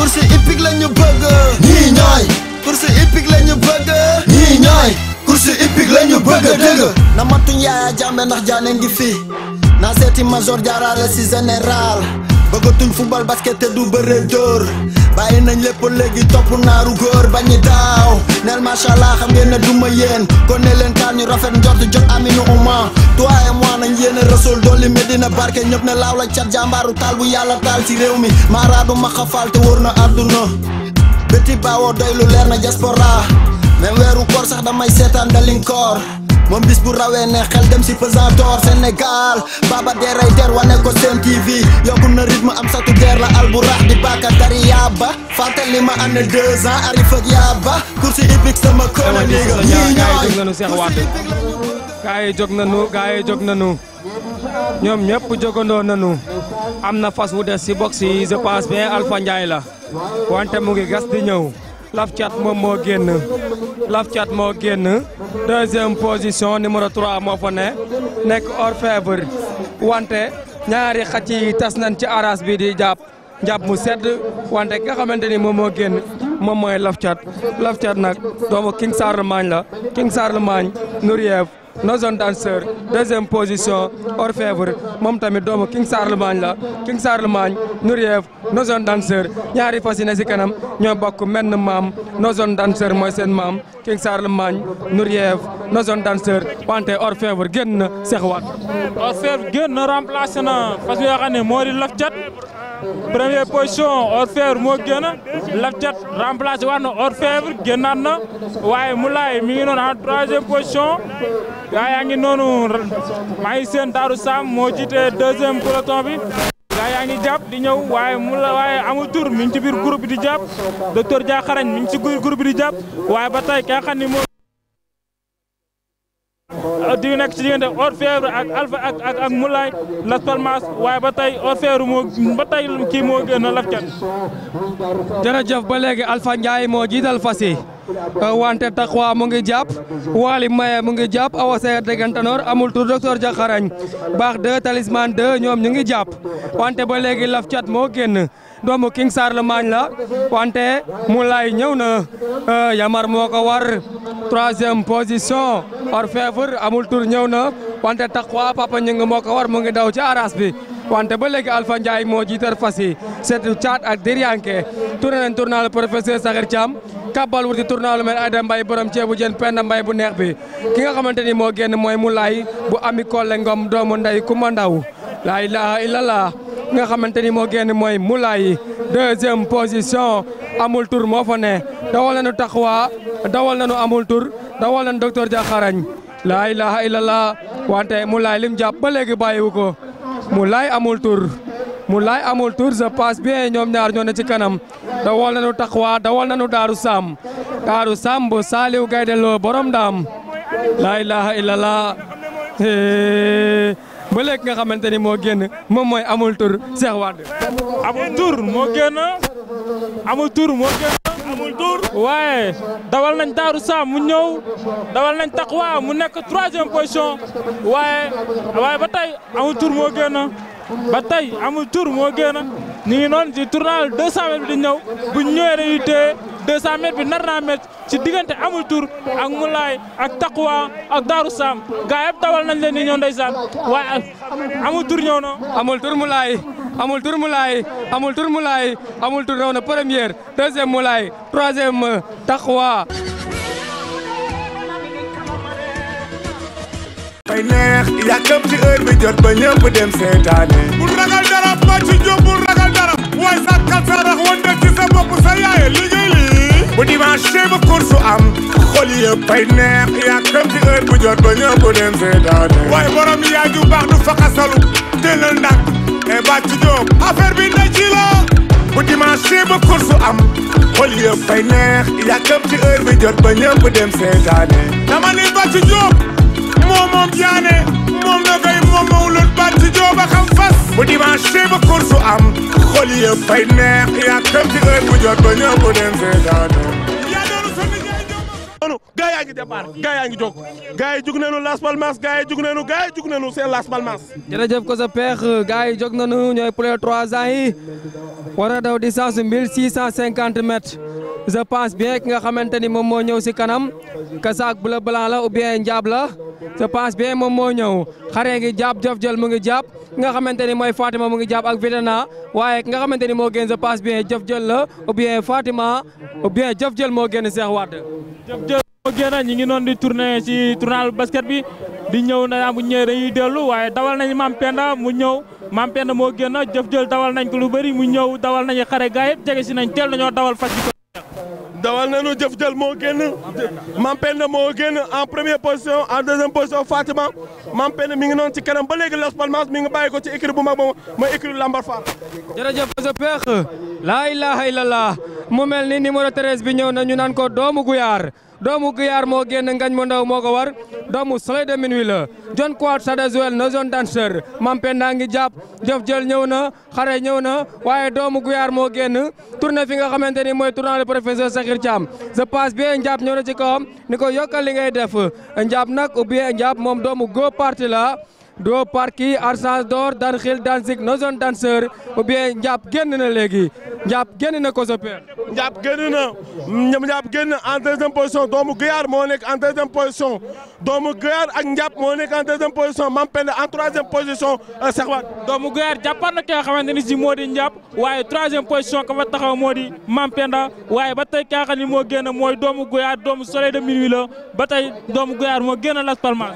course hippique lañu bëgg ñii ñooy course hippique lañu bëgg ñii ñooy course hippique lañu bëgg dëgg na matuñ Yaya Jammeh ndax jaane ngi fi na seeti major jaarale si général bëggatuñ football basket te du bëre dóor bàyyi nañ lépp léegi topp naaru góor bañi daaw neel machallah xam ngeen ne duma yéen kon ne leen kaar ñu rafet njort jot aminu uma toi et moi nañ yéene rasul dolli Medina barke ñëpp ne laaw la cat jàmbaaru taal bu yàlla taal ci réew mi maaraadu ma xafaal te wër na àdduna béti baawoo doy lu leer na diaspora même weeru koor sax damay seetaan dalinkoor moom bis bu rawee ne xel dem si pesantor Sénégal baba deray der wane ko Sen TV yokku na rythme am satu der la alburax di baka dari yaaba fàttali ma am na 2 ans arif ak yaaba course hippique sama kona néega ñii ñooy jóg nañu Cheikh Wade gaa yi jóg nañu ñoom ñëpp jógandoo nañu am na fas wu des si box yi je pense bien Alpha Ndiaye la wante mu ngi gas di ñëw Laf Cat moom moo génn Laf Cat moo génn deuxième position numéro 3 moo fa nekk Orfèvre wante ñaari xacc yi tas nañ ci aras bi di jàpp mu sedd wante ki nga xamante ni moom moo génn moom mooy Laf Cat nag doomu King Charlemagne la King Charlemagne Nouriev Nozon Danseur deuxième position Orfèvre moom tamit doomu King Charlemagne la King Charlemagne Nouriev Nozon Danseur ñaari fas yi ne si kanam ñoo bokk menn maam Nozon Danseur mooy seen maam King Charlemagne Nouriev Nozon Danseur wante Orfèvre génn na Cheikh Wade. Orfèvre génn na remplacé na fas yoo xam ne moo di Laf Cat première position Orfèvre moo génn Laf Cat remplacé waat na Orfèvre génnaat na waaye Moulay mi ngi noonu en 3e position yaa ngi noonu maa ngi seen Darou Sam moo jiite 2e peloton bi yaa ngi jàpp di ñëw waaye amul tur mi ngi ci biir groupe bi di jàpp docteur Dia Xarañ mi ngi ci groupe bi di jàpp waaye ba tey ka xam ni moo di nekk ci diggante Orfèvre ak Alpha ak Moulay Las Palmas waaye ba tey Orfèvre kii moo gën a Laf Cat. jërëjëf ba léegi Alpha Ndiaye moo jiital fas yi wante Taxwa mu ngi jàpp Waly Maye mu ngi jàpp Awa Seyer Degantanoor amul tur docteur Dia Xarañ baax 2 talisman 2 ñoom ñu ngi jàpp wante ba léegi Laf Cat moo génn doomu King Charlemagne la wante Moulay ñëw na Yamar moo ko war 3e position Orfèvre amul tur ñëw na wante Taxwa Papa Ñing moo ko war mu ngi daw ci aras bi wante ba léegi Alpha Ndiaye moo jiital fas yi seetu Caat ak Dirianke tourné nañ tournal professeur Sakhir Thiam kabal wuti tournal mel Ayda Mbaye borom ceebu jën Penda Mbaye bu neex bi ki nga xamante ni moo génn mooy Moulay bu Ami Kolle Ngom doomu ndey Kumba Ndaw la ilaha illallah nga xamante ni moo génn mooy Moulay 2e position amul tur moo fa ne dawal nañu Taxwa dawal nañu amul tur dawal nañu docteur Dia Xarañ la ilaha illallah wante Moulay lim jàpp ba léegi bàyyiwu ko Moulay amul tur je passe bien ñoom ñaar ñoo ne ci kanam dawal nañu Taxwa dawal nañu Darou Sam bu Saliou Gaynde Lo borom daam la ilaha illallah ba léegi nga xamante ni moo génn moom mooy amul tur Cheikh Wade. amul tur moo génn waaye dawal nañ Darou Sam mu ñëw dawal nañ Taxwa mu nekk 3e position waaye ba tey amul tur moo génn ñu ngi noonu ci tournal 200 mètres bi di ñëw bu ñu ñëwee dañuy téye 200 mètres bi nar naa mètres ci diggante amul tur ak Moulay ak Taxwa ak Darou Sam gaa yëpp dawal nañ leen ni ñëw ndeysaan waaye amul tur ñëw na. amul tur ñëw na première 2e Moulay 3e Taxwa. fay neex yàkkam ci heure bi jot ba ñëpp dem seetaane bul ragal dara ma ci jóg bul ragal dara waaye sa kalsarax wonde ci sa bopp sa yaaye liggéey lii bu dimanche ba course am xol yëpp fay neex yàkkam ci heure bi jot ba ñëpp dem seetaane waaye borom yaa ju baax du faqasalu jëlal ndak e ba ci jóg affaire bi na ci la bu dimanche ba course am xol yëpp fay neex yàkkam ci heure bi jot ba ñëpp dem seetaane dama ni ba ci jóg moom jaane moom na koy moom mawlud bat ci jooba xam fas bu dimanche ba course am xol yëpp fay neex yàkkam ci heure bu jot ba ñëpp dem seetaane yaa doonu sa liggéey noonu gaa yaa ngi départ gaa yaa ngi jóg gaa yi jug nañu Las Palmas gaa yi jug nañu c'est Las Palmas. jërëjëf ko sa peex gaa yi jóg nañu ñooy pour les 3 ans yi war a daw distance 1650 mètres je pense bien ki nga xamante ni moom moo ñëw si kanam kasaak bleu blanc la ou bien njaab la je pense bien moom moo ñëw xare ngi jàpp jëf jël mu ngi jàpp nga xamante ni mooy Fatima mu ngi jàpp ak Videna waaye ki nga xamante ni moo gën je pense bien jëf jël la ou bien Fatima ou bien jëf jël moo gën Cheikh Wade. jëf jël moo gën ñi ngi noonu di tourner ci tournal basket bi di ñëw na bu ñëwee dañuy dellu waaye dawal nañu Mame Penda mu ñëw Mame Penda moo gën jëf jël dawal nañ ko lu bëri mu ñëw dawal nañu xare gaa yëpp jege si nañ teel nañoo dawal fas bi. dawal nañu jëf jël moo génn Mame Penda moo génn en première position en deuxième position Fatima Mame Penda mi ngi noonu ci kanam ba léegi Las Palmas mi ngi bàyyi ko ci écurie bu mag ba mooy écurie Lambar Fall. jërëjëf sa peex laa ilaha illallah mu mel ni numéro 13 bi ñëw na ñu naan ko doomu Guyaar moo génn ngañ mu ndaw moo ko war doomu Soleil de Minuit la John Quart Sadazuel no zone danseur Mame Penda ngi jàpp jëf jël ñëw na xare ñëw na waaye doomu Guyaar moo génn tourné fi nga xamante ni mooy tournant le professeur Sakhir Thiam je passe bien Ndiap ñëw na ci kawam ni ko yokkal li ngay def Ndiap nag ou bien Ndiap moom doomu Go Parti la doo parki Archange d'Or Danxil Danzig no zone danseur ou bien Ndiap génn na léegi Ndiap génn na ko sa père. Ndiap génn en deuxième position doomu Guyaar moo nekk en deuxième position doomu Guyaar ak Ndiap moo nekk en deuxième position Mame Penda en troisième position Cheikh Wade. doomu Guyaar jàppaat na ki nga xamante ni si moo di Ndiap waaye troisième position ka fa taxaw moo di Mame Penda waaye ba tey ki nga xam ne moo génn mooy doomu Guyaar doomu Soleil de Minuit la ba tey doomu Guyaar moo génn Las Palmas.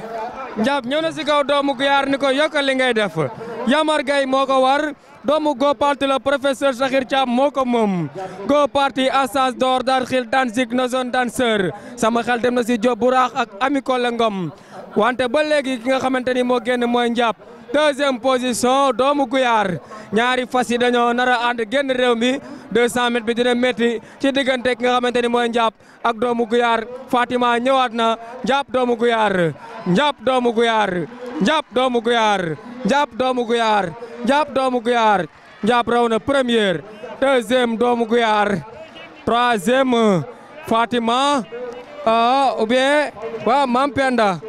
Ndiap ñëw na si kaw doomu Guyaar ni ko yokkal li ngay def Yamar Gaye moo ko war doomu Go Parti la professeur Sakhir Thiam moo ko moom Go Parti Archange d'Or Danxil Danzig no zone danseur sama xel dem na si Diop Buraax ak Ami Kole Ngom wante ba léegi ki nga xamante ni moo génn mooy Ndiap deuxième position doomu Guyaar ñaari fas yi dañoo nar a ànd génn réew mi 200 mètres bi dina métti ci diggante ki nga xamante ni mooy Ndiap ak doomu Guyaar Fatima ñëwaat na Ndiap doomu Guyaar Ndiap doomu Guyaar Ndiap doomu Guyaar Ndiap doomu Guyaar Ndiap doomu Guyaar Ndiap raw na première deuxième doomu Guyaar troisième Fatima ou bien waaw Mame Penda